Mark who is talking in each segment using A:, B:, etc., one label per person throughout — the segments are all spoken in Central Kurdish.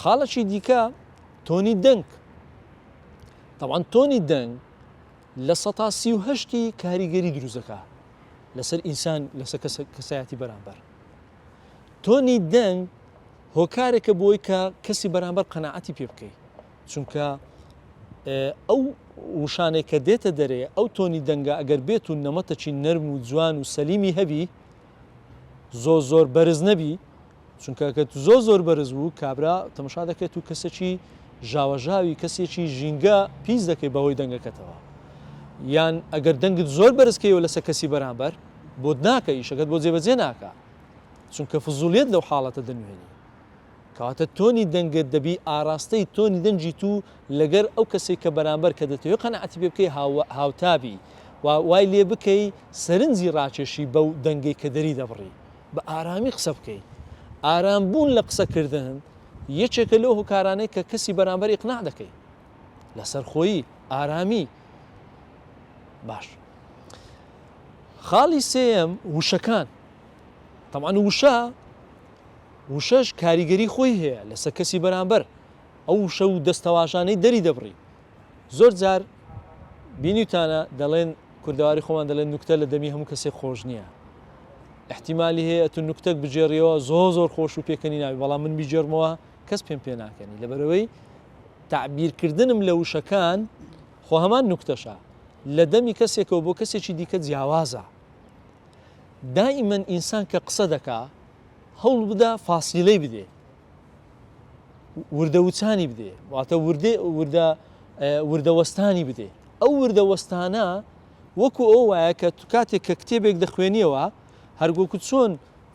A: خاڵەکی دیکە تۆنی دەنگ. تەبعەن تۆنی دەنگ 38% ی کاریگەری دروست دەکا لەسەر ئینسان لەسەر کەسایەتی بەرامبەر. تۆنی دەنگ هۆکارێکە بۆی کە کەسی بەرامبەر قەناعەتی پێ بکەی چونکە ئەو وشانێک کە دێتە دەرێ ئەو تۆنی دەنگە ئەگەر بێت و نەمەتەکی نەرم و جوان و سەلیمی هەبی زۆر زۆر بەرز نەبی چونکە کە زۆر زۆر بەرز بوو کابرا تەمەشا دەکرێت و کەسێکی ژاوەژاوی کەسێکی ژینگە پیس دەکەی بەهۆی دەنگەکەتەوە یان ئەگەر دەنگت زۆر بەرز کەیەوە لەسەر کەسی بەرامبەر بۆت ناکە ئیشەکەت بۆ جێبەجێ ناکە چونکە فزولیت لەو حاڵەتە دەنوێنی کەواتە تۆنی دەنگت دەبی ئاراستەی تۆنی دەنگی تو لەگەر ئەو کەسێک کە بەرامبەر کە دەتەوێت قەناعەتی پێ بکەی هاوتابی و وای لێ بکەی سەرنجی ڕاکێشی بەو دەنگەی کە دەری دەبڕی بە ئارامی قسە بکەی ئارام بوون لە قسەکردن یەکێکە لەو هۆکارانەی کە کەسی بەرامبەر ئیقناع دەکەی لەسەرخۆیی ئارامی باش خاڵی سێیەم وشەکان تەبعەن وشە وشەش کاریگەری خۆی هەیە لەسەر کەسی بەرامبەر ئەو وشە و دەستەواژانەی دەری دەبڕی زۆر جار بینیوتانە دەڵێن کوردەواری خۆمان دەڵێن نوکتە لە دەمی هەموو کەسێک خۆش نییە احتیمالی هەیە ئەتو نوکتەک بگێڕیەوە زۆ زۆر خۆش و پێکەنی ناوی بەڵام من بیگێڕمەوە کەس پێم پێ ناکەنی لەبەرەوەی تعبیرکردنم لە وشەکان خۆ هەمان نوکتەشە لە دەمی کەسێکەوە بۆ کەسێکی دیکە جیاوازە دائیمەن ئینسان کە قسە دەکا هەوڵ بدە فاسیلەی بدێ وردە وچانی بدێ واتە وردێ وردە وردە وەستانی بدێ ئەو وردە وەستانە وەکو ئەو وایە کە تو کاتێک کە کتێبێک دەخوێنیەوە هەرگۆکو چۆن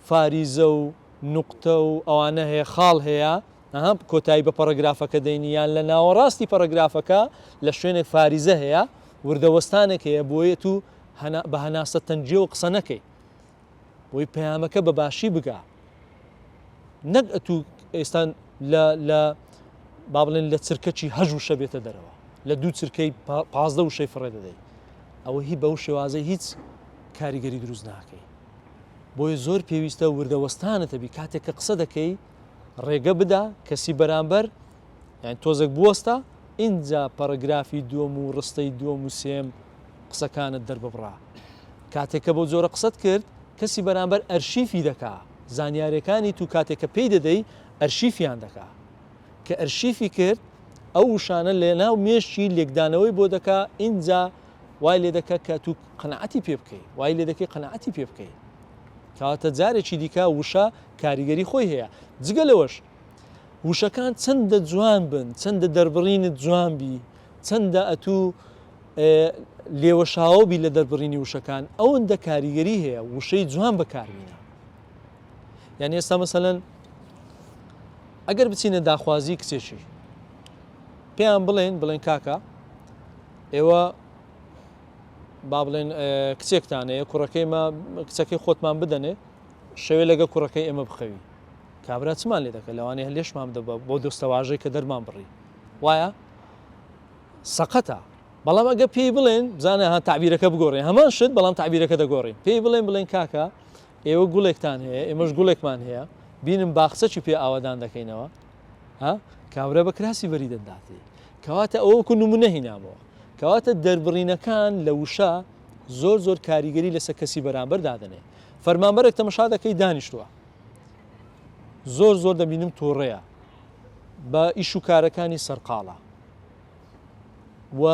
A: فاریزە و نوقتە و ئەوانە هەیە خاڵ هەیە ئەها کۆتایی بە پەڕەگرافەکە دەینی یان لە ناوەڕاستی پەڕەگرافەکە لە شوێنێک فاریزە هەیە وردە وەستانێک هەیە بۆیە تو بە هەناسە تەنگیەوە قسە نەکەی بۆی پەیامەکە بە باشی بگا نەک ئەتوو ئێستا لە لە با بڵێن لە چرکەکی هەژ وشە بێتە دەرەوە لە دوو چرکەی 15 وشەی فڕێ دەدەی ئەوە هی بەو شێوازە هیچ کاریگەری دروست ناکەی بۆیە زۆر پێویستە وردەوەستانت هەبی کاتێک کە قسە دەکەی ڕێگە بدە کەسی بەرامبەر یان تۆزێک بوەستە ئینجا پەڕگرافی دووەم و ڕستەی دووەم و سێم قسەکانت دەرببڕە کاتێک کە بەو جۆرە قسەت کرد کەسی بەرامبەر ئەرشیفی دەکا زانیارەکانی تو کاتێک کە پێی دەدەی ئەرشیفیان دەکا کە ئەرشیفی کرد ئەو وشانە لەناو مێشکی لێکدانەوەی بۆ دەکا ئینجا وای لێ دەکا کە تو قەناعەتی پێ بکەی وای لێ دەکەی قەناعەتی پێ بکەی کەواتە جارێکی دیکە وشە کاریگەری خۆی هەیە جگە لەوەش وشەکان چەندە جوان بن چەندە دەربڕینت جوان بی چەندە ئەتوو لێوەشاوە بی لە دەربڕینی وشەکان ئەوەندە کاریگەری هەیە وشەی جوان بەکاربینە یعنی ئێستا مەسەلەن ئەگەر بچینە داخوازی کچێکی پێیان بڵێن بڵێن کاکە ئێوە با بڵێن کچێکتان هەیە کوڕەکەی مە کچەکەی خۆتمان بدەنێ شەوێ لەگە کوڕەکەی ئێمە بخەوی کابرا چمان لێ دەکە لەوانەیە لێشمان بدە بۆ دۆستەواژەی کە دەرمان بڕی وایە سەقەتە بەڵام ئەگە پێی بڵێن بزانە ها تعبیرەکە بگۆڕێن هەمان شت بەڵام تعبیرەکە دەگۆڕین پێی بڵێن بڵێن کاکە ئێوە گوڵێکتان هەیە ئێمەش گوڵێکمان هەیە بینم باخچەکی پێ ئاوادان دەکەینەوە ها کابرا بە کراسی بەری دەداتێ کەواتە ئەوە وەکو نمونە هینامەوە کەواتە دەربڕینەکان لە وشە زۆر زۆر کاریگەری لەسەر کەسی بەرامبەر دادەنێ فەرمانبەرێک تەمەشا دەکەی دانیشتووە زۆر زۆر دەبینم تووڕەیە بە ئیش و کارەکانی سەرقاڵە و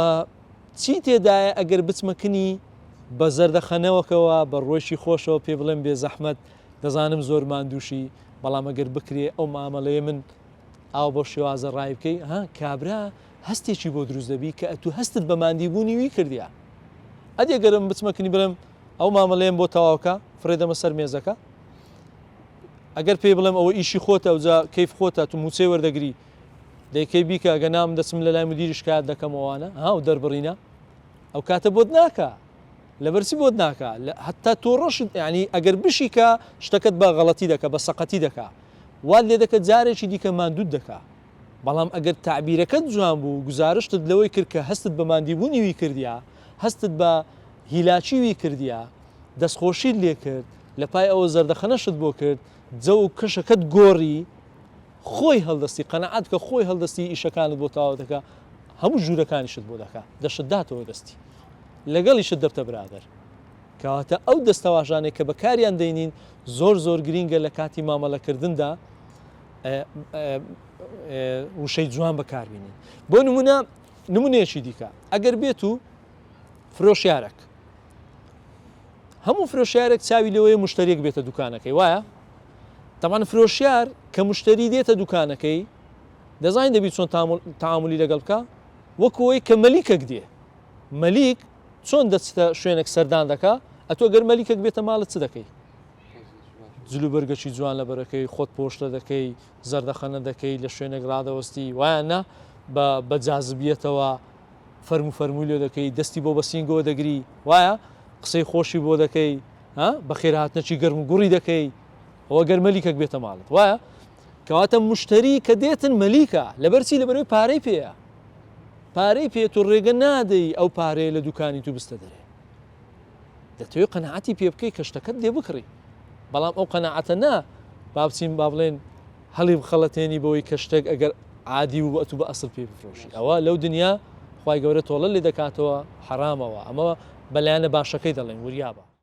A: چی تێدایە ئەگەر بچمە کنی بە زەردەخەنەوەکەوە بە ڕۆیشی خۆشەوە پێ بڵێم بێ زەحمەت دەزانم زۆر ماندووشی بەڵام ئەگەر بکرێ ئەو مامەڵەیە من ئاو بەو شێوازە ڕای بکەی ها کابرا هەستێکی بۆ دروست دەبی کە ئەتوو هەستت بە ماندیبوونی وی کردیا ئەدی گەرم بچمە کنی بڵێم ئەو مامەڵەیەم بۆ تەواوکە فڕێدەمە سەر مێزەکە ئەگەر پێی بڵێم ئەوە ئیشی خۆتە ئەوجا کەیف خۆتە تو موچەی وەردەگری دەیکەی بیکە ئەگە نام دەچم لە لای مدیری شکایەت دەکەم ئەوانە ها و دەربڕینە ئەو کاتە بۆت ناکا لەبەرچی بۆت ناکا هەتا تۆ ڕەشت ینی ئەگەر بشیکە شتەکەت بە غەڵەتی دەکە بە سەقەتی دەکا وات لێ دەکە جارێکی دیکە ماندوت دەکا بەڵام ئەگەر تەعبیرەکەت جوان بوو گوزارشتت لەوەی کرد کە هەستت بە ماندیبوونی وی کردیا هەستت بە هیلاکی وی کردیا دەستخۆشیت لێ کرد لە پای ئەوە زەردەخەنەشت بۆ کرد جەو و کەشەکەت گۆڕی. خۆی هەڵدەستی قەناعەت بکە خۆی هەڵدەستی ئیشەکانت بۆ تەواو دەکا هەموو ژوورەکانیشت بۆ دەکا دەشت داتەوە دەستی لەگەڵیشت دەبتە برادەر کەواتە ئەو دەستەواژانەی کە بەکاریان دەینین زۆر زۆر گرینگە لە کاتی مامەلەکردندا وشەی جوان بەکاربینین بۆ نمونە نمونەیەکی دیکە ئەگەر بێت و فرۆشیارەک هەموو فرۆشیارێک چاوی لەوەیە مشتریەک بێتە دوکانەکەی وایە تەمان فرۆشیار کە مشتری دێتە دوکانەکەی دەزانین دەبی چۆن تەعامولی لەگەڵ بکە وەکو ئەوەی کە مەلیکەک دێ مەلیک چۆن دەچتە شوێنێک سەردان دەکا ئەتۆ گەر مەلیکەک بێتە ماڵت چ دەکەی جلوبەرگەکی جوان لەبەرەکەی خۆت پۆشتە دەکەی زەردەخەنە دەکەی لە شوێنێک ڕادەوەستی وایە نا بە بە جازبیەتەوە فەرموو فەرمووی لێ دەکەی دەستی بۆ بە سینگەوە دەگری وایە قسەی خۆشی بۆ دەکەی ها بەخێرهاتنەکی گەرم و گوڕی دەکەی ئەوە گەر مەلیکەک بێتە ماڵت وایە کەواتە مشتری کە دێتن مەلیکە لەبەرچی لەبەرەوەی پارەی پێیە پارەی پێ تو ڕێگە نادەی ئەو پارەیە لە دوکانی تو بستە دەرێ دەتەوێت قەنەعەتی پێ بکەی کە شتەکەت لێ بکڕی بەڵام ئەو قەنەعەتە نا با بچین با بڵێن هەڵی بخەڵەتێنی بەوەی کە شتێک ئەگەر عادی و ئەتوو بە ئەسڵ پێی بفرۆشی ئەوە لەو دنیا خوای گەورە تۆڵە لێ دەکاتەوە حەرامەوە ئەمە بەلایەنە باشەکەی دەڵێن وریابە.